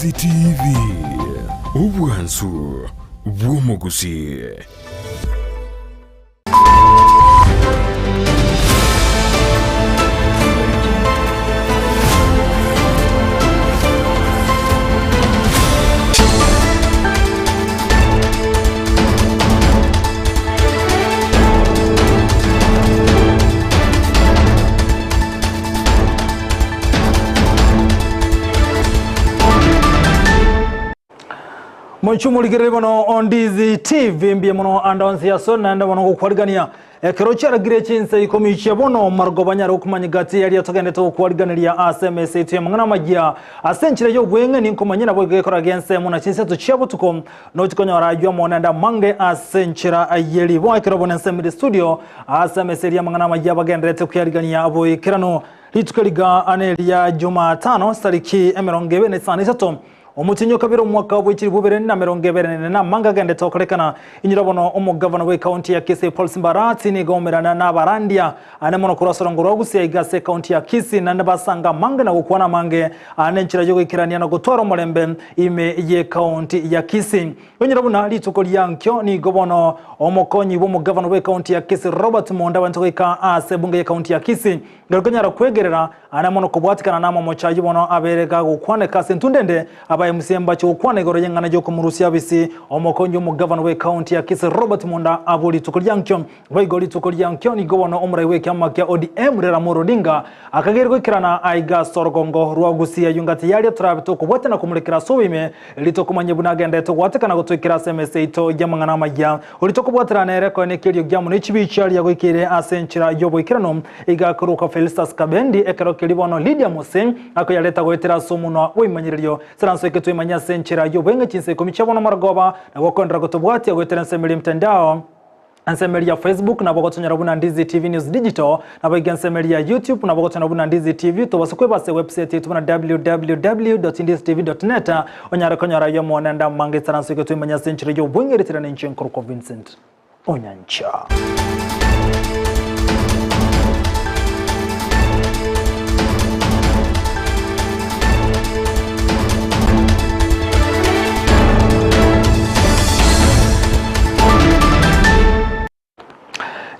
Ndizi TV, obwansu bw'omogusii. Mochie omorigereria bono o Ndizi TV mbuya mono ande onsi ase naende bono gokwarigania ekero chiaragire chinsa ikomi chia bono marogo banyare gokomanya gati yaria togendete gokwariganeria ase emesa yaito y'amang'ana amayia ase enchera y'obweng'eni nkomanya nabo gekora gensemo na chinseto chia botuko Nochi konyora ayio amo naende amange ase enchera ye riboa ekero bono ensemo ere studio ase emesa eria amang'ana amayia bagendererete kuyarigania boikeranu. Rituko eriga neria Jumatano tariki 25 omotienyi o kabere omwaka bwe chilifu bibere na emerongo ebere na ene na amange agenderete gokorekana. Inyora bono omogavana bwe county ya Kisii Paul Simbarati nigo aumerana na abarandia Ane mono korwa ase orongo rwa Gusii aiga ase ekaunti ya Kisii naende basanga amange na gokwana amange aa nenchera y'ogoikerania na gotwara omorembe ime y'ekaunti ya Kisii. Onyore buna rituko ria nkio nigo bono omokonyi bw'omogavana bw'ekaunti ya Kisii Robert Monda abanto goika ase ebunge y'ekaunti ya Kisii ngero konyara kwegerera ane mono kobwatikana namamocho ayio bono abere gagokwaneka ase entunda ende Aba MCA mbache gokwana igoro y'eng'ana y'okomorusia abisi omokonyi omogavana bw'ekaunti ya Kisii Robert Monda abwo rituko ria nkio Boigo rituko ria nkio nigo bono omorai bw'ekiama kia ODM Raila Amolo Odinga akageire goikerana aiga ase orogongo rwa Gusii ayio ngati yaria torabe tokobwatia na komorekera ase oboime erio tokomanye buna agenderete goatekana gotoikera ase emesa yaito y'amang'ana amaya. Oria tokobwatera nere koe nekerio giamo ne chibicha aria goikeire ase enchera y'oboikeranu iga akorokwa Felistus Kabendi ekero keria bono Lydia Mose akoyareta goetera ase omonwa bw'ebimanyererio Saranso eke twemanye ase enchera y'obweng'e chinsa ikomi chia bono marogoba na gokoenderera gotobwatia goetera ensemo eria emtandao Ensemo eria ya Facebook nabo ogotonyora buna Ndizi TV News Digital, naboigo ensemo eria ya YouTube nabo ogotonyora buna Ndizi TV, tobasa kweba ase ewebsite yaito buna www.ndizitv.net onyare konyora ayio amo naende amange esaranso igo twemanye ase enchera y'obweng'ereteria nenche nkorokwa Vincent Onyancha.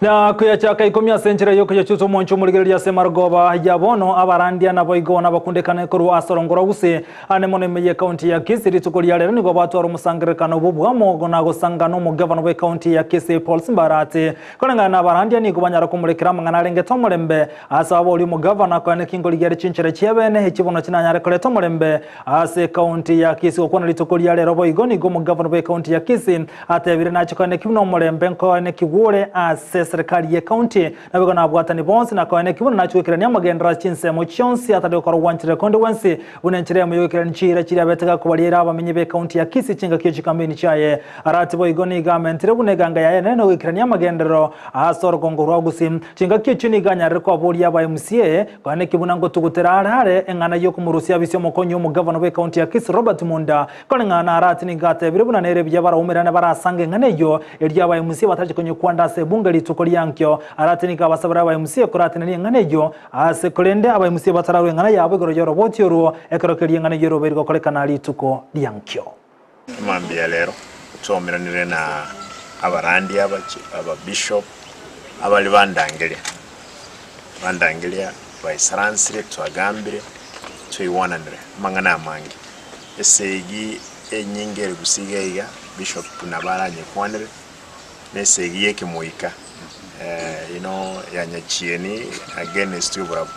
Na koyachaka ikomi ase enchera y'okoyachusa omonche omorigereria ase marogoba ya bono abarandia naboigo nabakundekane korwa ase orongo rwa Gusii ane mono ime y'ekaunti ya Kisii rituko ria rero nigo batwara omosangererekano bw'obwamo na gosanga n'omogavana bw'ekaunti ya Kisii Paul Simbarati koreng'ana na abarandia nigo banyara komorekera amang'ana arengete omorembe ase abori omogavana koeneki nkorigia are chinchera chi'ebeene echi bono chinanyare koreta omorembe Ase ekaunti ya Kisii gokwana rituko ria rero boigo nigo omogavana bw'ekaunti ya Kisii atebire nache koeneki buna omorembe nkoenekigwa ore ase eserekari y'ekaunti naboigo nabwatani bonsi na koeneki buna nache goikerania amagenderero ase chinsemo chionsi atari gokora ogwancherera konde gwensi buna enchera eyemo yogoikerania chiira chiria abete gakobariera abamenyi b'ekaunti ya Kisii chingaki chikambeini chiaye. Arati boigo nigo amentire buna eganga yaye enene nogoikerania amagenderero ase orogongo rwa Gusii. Chingaki echio nigo anyarire kobaboria aba MCA Koeneki buna ngotugutera are are eng'ana y'okomorusia abisi omokonyi omogavana bw'ekaunti ya Kisii Robert Munda, koreng'ana na Arati nigo atebire buna nere buya baraumerane barasange eng'ana eyio erio aba MCA batache konyekwanda ase ebunge rituko riankio. Arati nigo abasabire aba MCA koratenenia eng'ana eyio ase korende aba MCA batararwa eng'ana yabo igoro y'oroboti orwo ekero keria eng'ana eyio erobeire gokorekana rituko riankio. Mambia rero twaumeranire na abarandia ababishop abare bandangeria bandangeria baisaransire twagambire twaigwananire amang'ana amange. Esegi enyinge ere gusii iga iga bishop nabo aranyekwanere na esegi ya ekemoika you know ya nyachieni against oborabu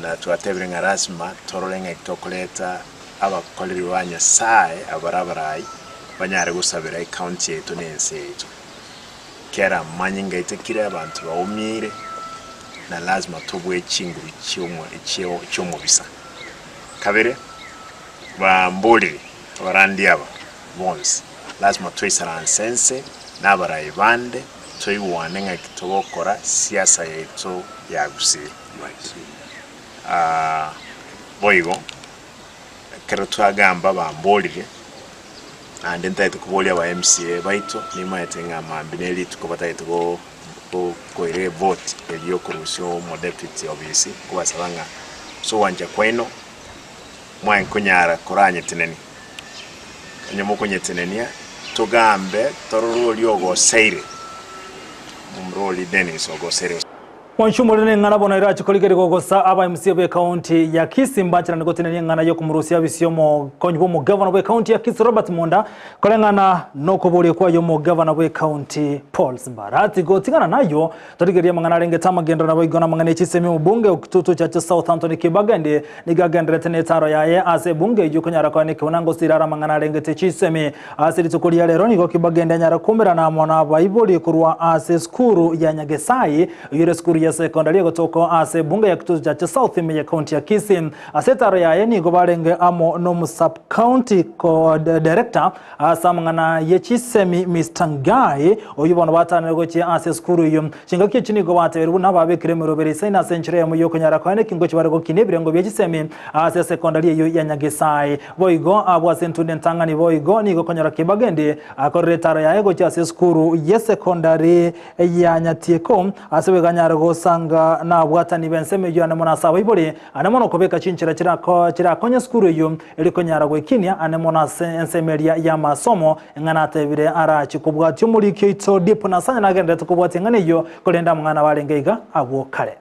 na twatebire ng'a lasima torore ng'aki tokoreta abakoreri ba Nyasae abare abarai banyare gosabera ecounty yaito na ense yaito. Kera amanyinga aitekire abanto baumire na lazima tobue chinguru chi'omobisa. Kabere, bamborire abarandia aba bonsi, lazima toisaranse ense na abarai bande toigwane ng'aki togokora siasa yaito ya Gusii. Boigo, ekero twagamba bamborire, naende ntagete koboria aba MCA baito, nimaete ng'a mambia ne rituko batagete go go koira evote eria yokorusia omodeputy obisi, nkobasaba ng'a ase ogwancha kwaino. Mwaye nkonyara koranyetenenia. Onye mokonyetenenia, togambe torore oria ogoseire, momura oria Dennis ogoseire. Mwanche omorero neng'ana bono erache korigerigwa gosa aba MCA b'ecounty ya Kisii mbacherane gotenenia eng'ana y'okomorusia abisi omokonyi bw'omogavana bw'ecounty ya Kisii Robert Monda koreng'ana nokoboria kwaye omogavana bw'ecounty Paul Mbarati gotigana nayio Torigererie amang'ana arengete amagenderero naboigo namang'ana e chisemi omobunge o Kitutu Church South Anthony Kibagendi nigo agendererete netaro yaye ase ebunge eyio konyara koa nekebuna ngosira are amang'ana arengete chisemi. Ase rituko ria rero nigo Kibagendi anyara koumerana amo nabaibori korwa ase esukuru ya Nyagesai eyio ere esukuru ya secondary egotoka ase ebunge ya Kitutu Church South ime ye county ya Kisii. Ase etaro yaye nigo barenge amo nomo sub county director Ase amang'ana ye chisemi Mister Ngai, oyio bono batanire gochia ase esukuru eyio. Chingaki echi nigo batebirie buna babekire emeroberi isaine ase enchera eyemo y'okonyara koena ekingo chibare gokinia ebirengo bie chisemi ase esekondari eyio ya Nyagesai. Boigo abwo ase entunda entang'ani boigo nigo konyora Kibagendi akorire etaro yaye gochia ase esukuru y'esekondari ya Nyatieko ase boigo anyare gosanga nabwatani b'ensemo eyio ane mono ase abaibori ane mono kobeka chinchera chirakonye esukuru eyio Erio konyara gwekinia ane mono ase ensemo eria y'amasomo, ng'a natebire arache kobwatia omoriki oito Deep Nasanya nagendererete kobwatia eng'ana eyio, korende amang'ana abarenge iga agwo kare.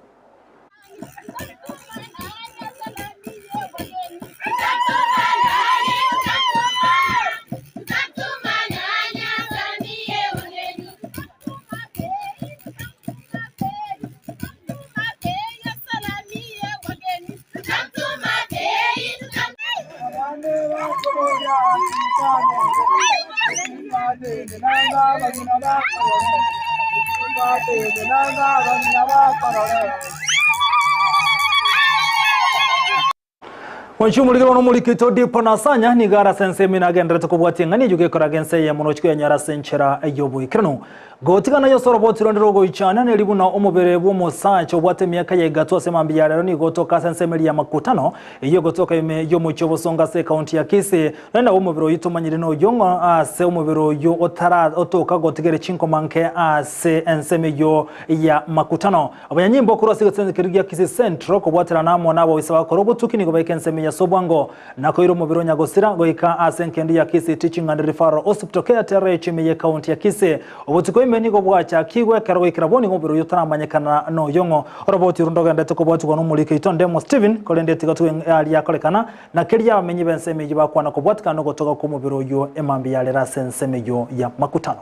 Mwanchi omorikire bono omorikito Odipo Nasanya nigo are ase ensemo ime agenderete kobwatia eng'ana eyio gekoraga ense eyemo nochi koyanyora ase enchera y'oboikeranu. Gotigana Yeso oroboti ronde rogoichana neri buna omobere bw'omosacha obwate emiaka ya egatwa ase mambia ya rero nigo otoka ase ensemo eria y'amakutano eyio egotoka ime y'omochie obosongo ase ekaunti ya Kisii. Nonya nabo omobere oyio tomanyire noyio ng'o ase omobere oyio otara otoka gotigere chinkoma nke ase ensemo eyio ya makutano. Abanyanyimbo korwa ase egesense keria gia Kisii Central kobwaterana amo nabobisa bagokora obotuki nigo baika ensemo ya Sobwango na koira omobere o nyagosira goika ase engendu ya Kisii Teaching and Referral Hospital KTRH ime y'ecounty ya Kisii. Obotuko ime nigo bwachakigwe ekero goikera bono nigo omobere oyio otaramanyekana noyong'o. Oroboti oro ndogenderete kobwatigwa nomoriki oito Ndemo Stephen korende tiga twe aria akorekana na keria abamenyi b'ensemo eyio bakwana kobwatikana nogotoga kw'omobere oyio emambia yarere ase ensemo eyio ya Makutano.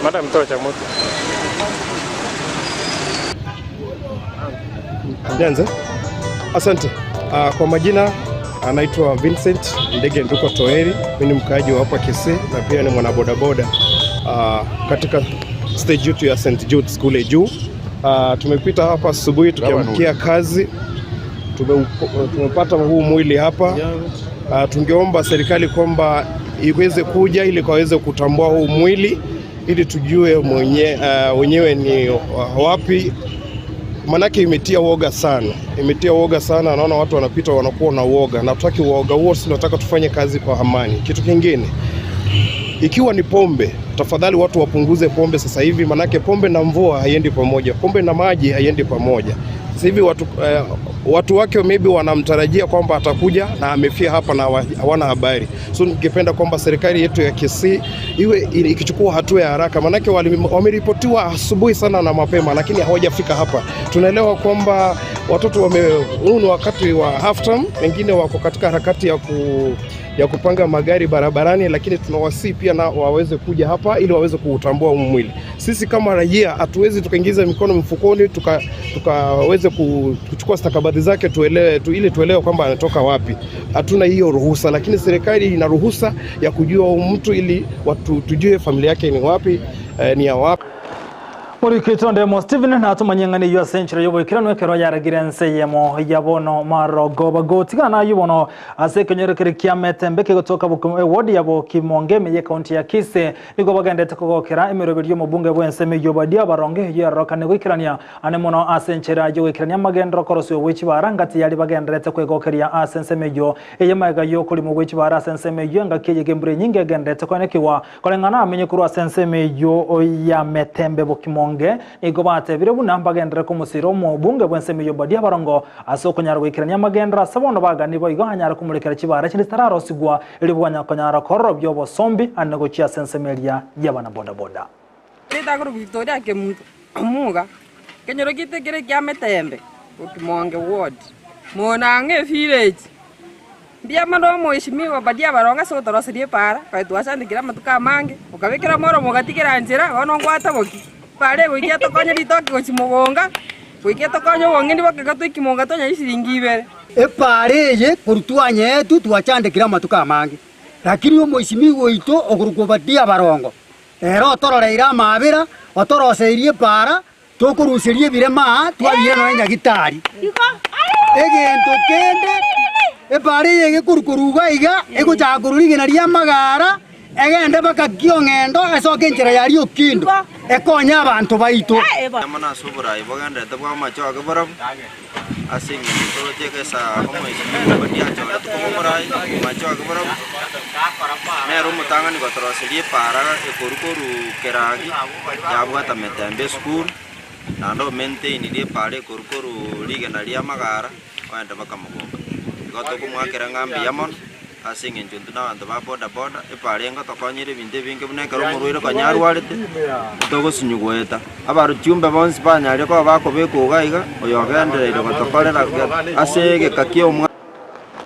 Madam tocha motwe. Nianze? Asante. Kwa majina anaitwa Vincent Ndege Nduko Toeri. Mimi ni mkaaji wa hapa Kisii na pia ni mwanabodaboda katika stage yetu ya St Jude's kule juu. Tumepita hapa asubuhi tukiamkia kazi, tumepata huu mwili hapa. Tungeomba serikali kwamba iweze kuja ili kaweze kutambua huu mwili ili tujue wenyewe ni wapi, manake imetia woga sana, imetia woga sana. Naona watu wanapita wanakuwa na woga, na tutaki woga huo, tunataka tufanye kazi kwa amani. Kitu kingine ikiwa ni pombe, tafadhali watu wapunguze pombe sasa hivi, manake pombe na mvua haiendi pamoja, pombe na maji haiendi pamoja. Sasa hivi watu wake maybe wanamtarajia kwamba atakuja na amefia hapa na hawana habari. So ningependa kwamba serikali yetu ya Kisii iwe ikichukua hatua ya haraka, manake wameripotiwa asubuhi sana na mapema, lakini hawajafika hapa. Tunaelewa kwamba watoto huu ni wakati wa half term, wengine wako katika harakati ya kupanga magari barabarani, lakini tunawasihi pia na waweze kuja hapa ili waweze kuutambua huu mwili. Sisi kama raia hatuwezi tukaingiza mikono mfukoni tukaweze kuchukua stakabadhi zake ili tuelewe kwamba anatoka wapi. Hatuna hiyo ruhusa, lakini serikali ina ruhusa ya kujua huyu mtu ili watu tujue familia yake ni wapi, ni ya wapi. Murikito Ndemo Steven na tumanye ngani yo century yobo ikirano ekero yaragire ense yemo yabono marogo bagotigana yubono ase kenyerekere kia metembe kegotoka ward yabo Kimonge meye county ya Kisii nigo bagendete kogokera emeroberi y'omobunge bwense meyo badia baronge yarokane goikirania ane mono ase enchera yo goikirania magendero korosio gwechibara ngati yari bagenderete kwegokeria ase ense meyo eyemaega yo kurimo gwechibara ase ense meyo ngaki yegembure nyinge gendete konekiwa koreng'ana amenye kurwa ase ense meyo ya metembe bokimonge. Kimonge nigo batebire buna mbagenderere komosira omobunge bw'ensemo eyio Obadia Barongo ase okonyara goikerania amagenderero ase bono bagani boigo anyare komorekera chibara chinde chitararosigwa erio bwanya konyara kororobia obosombi ande gochia ase ensemo eria y'abanabodaboda. Ritagoro Victoria Kemunto Omuga, ekenyoro giaito kere kia Metembe, Bokimonge Ward, Monang'e Village. Mbuya mono Omweshimiwa Obadia Barongo ase gotoroseria epaara, konya twachandekire amatuko amange, okabekera omoromo ogatigera nchera, bono ngwataboki. Epaara egoika etokonye ritoke gochia mogonga, goika etokonye obong'eni boke iga toiki mogonga tonyore chisiringi ibere. Epaara eye korwa twanyeetwe twachandekire amatuko amange, lakini Omweshimiwa oito okorokwa Obadia Barongo, ere otororeire amaabera, otoroseirie epaara, Tokoruseria ebirema aa, twabiira nonya nyagitari. Egento kende, epaara eye egekorwa korwa iga iga, egochaka korwa rigena ri'amagara, egende mpaka Kiong'endo, esoke enchera ya Riokindo, ekonye abanto baito. Amo nase oboraai bogendererete bw'amachoge borobwo, ase engencho toroche egesaa omoesimigwa Obadia achoretwe koba omoraai bw'amachoge borobwo, nere omotang'ani gotoroseria epaara ekorwa korwa Keragi yabwata Metembe esukuru, naende omaintainirie epaara ekorwa korwa rigena ri'amagara ogende mpaka Mogonga. Igo tokomoakera ng'a mbuya mono ase eng'encho intwe na abanto ba boda boda, epaara eye ngotokonyera ebinto ebinge buna ekero omorwaire konya arwarete, togosinywa goeta. Abaruchumbe bonsi banyarire koba bakobekwa iga iga, oyo ogendereire gotokorera ase egeka ki'omwaka.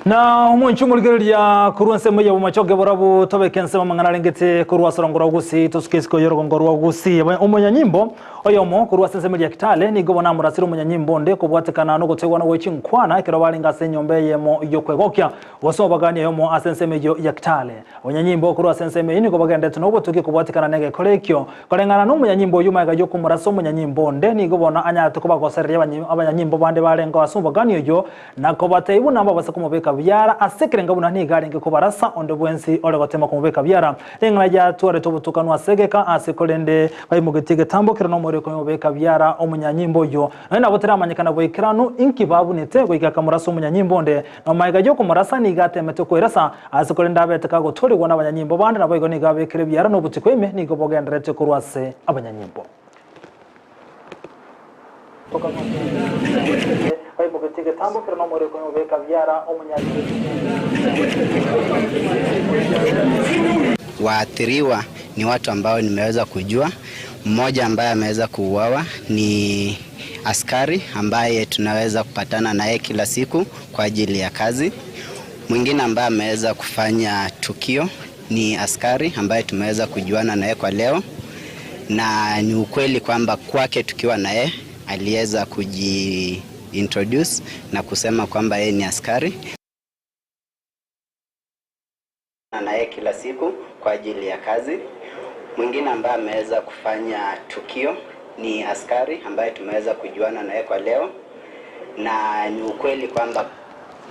Na omonche omorigereria korwa ensemo ya bomachoge borabu tobeke ensemo amang'ana arengete korwa ase orongo rwa Gusii tosuke isiko y'orogongo rwa Gusii. Omonyanyimbo oyomo korwa ase ensemo eria Kitale nigo bono amorasire omonyanyimbo onde kobwatekana nogotegwa gwe chinkwana ekero barenge ase enyomba eyemo y'okwegokia gose obagani oyomo ase ensemo eyio ya Kitale. Abanyanyimbo korwa ase ensemo eyio nigo bagenderete nobotuki kobwatekana negekora ekio. Koreng'ana nomonyanyimbo oyio magega y'okomorasa omonyanyimbo onde nigo bono anyarete kobagosereria abanyanyimbo bande barengeo ase omobagani oyio Na kobatebia buna mbabase komobeka biara ase ekerengo buna nigo arenge kobarasa onde bwensi ore gotema komobeka biara. Ring'ana riatwarete obotukanu ase egeka ase korende baimogetie egetambo kere nomorero komobeka biara omonyanyimbo oyio. Nonya nabo teramanyekana boikeranu inki babunete goika akamorasa omonyanyimbo onde. Na magega yokomorasa nigo atemete kwerasa ase korende abete kagotorigwa nabanyanyimbo bande naboigo nigo abekire biara nobotuko ime nigo bogendererete korwa ase abanyanyimbo. Waathiriwa ni watu ambao nimeweza kujua. Mmoja ambaye ameweza kuuawa ni askari ambaye tunaweza kupatana naye kila siku kwa ajili ya kazi. Mwingine ambaye ameweza kufanya tukio ni askari ambaye tumeweza kujuana naye kwa leo, na ni ukweli kwamba kwake tukiwa naye aliweza kuji-introduce na kusema kwamba yeye ni askari naye kila siku kwa ajili ya kazi. Mwingine ambaye ameweza kufanya tukio ni askari ambaye tumeweza kujuana naye kwa leo, na ni ukweli kwamba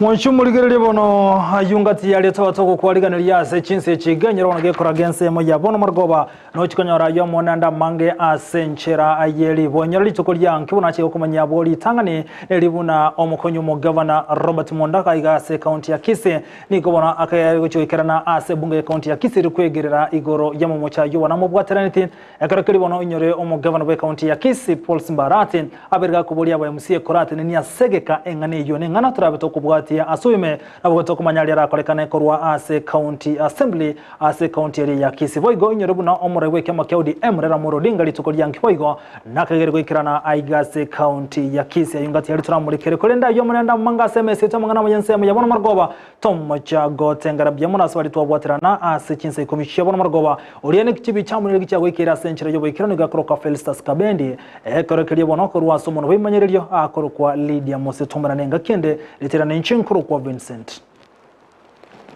Mwanche omorigereria bono ayio ngati yaria toba togokwariganeria ase chinsa echi iga, bono gekoraga ensemo ya bono marogoba, nochi konyora ayio amo naende amange ase enchera ye ribonyora rituko ria nkio buna ache gokomanyia abwo ritang'ani neri buna omokonyi omogavana Robert Mondaka iga ase ekaunti ya Kisii nigo bono akayare gochia goikerana ase ebunge ye ekaunti ya Kisii eri kwegerera igoro y'amamocho ayio bono amobwateraneti Ekero keria bono oinyore omogavana bw'ekaunti ya Kisii, Paul Simbarati, abeire gakoboria aba MCA koratenenia ase egeka eng'ana eyio neng'ana torabe tokobwatia ase oime nabo tokomanya aria arakorekane korwa ase County Assembly ase ekaunti eria ya Kisii. Boigo oinyore buna omorai bw'ekiama kia ODM Raila Amolo Odinga rituko ria nki boigo nakagere goikerana aiga ase ekaunti ya Kisii. Ayio ngati aria toramorekere korende ayio amo naende amang'a ase emesa yaito amang'ana amaya ensemo ya bono marogoba Tomocha gotengera buya mono ase baria twabwaterana ase chinsa ikomi chia bono marogoba. Oria ne chibi chiamonire gichia goikeria ase enchera y'oboikeranu iga akorokwa Felistus Kabendi. Ekero keria bono korwa ase omonwa bw'ebimanyererio akorokwa Lydia Mose Tomerane engaki ende riterane inche nkorokwa Vincent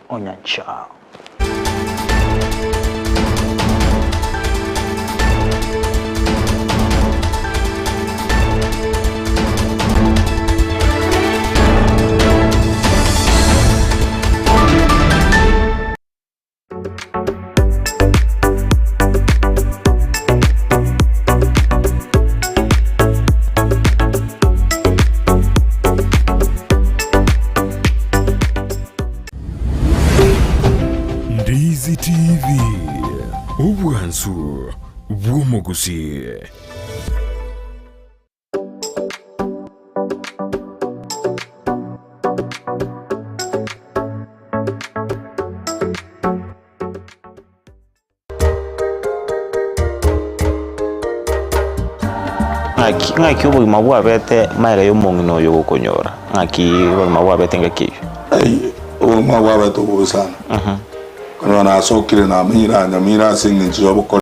Onyancha. Ndizi TV, obwansu bw'omogusii. Ng'aki ng'aki obogima bwabete magega y'omong'ina oyo gokonyora? Ng'aki obogima bwabete engaki eyio? Ai, obogima bwabete obobe sana. Konyora nasokire namenyire aa Nyamira ase eng'encho y'obokori.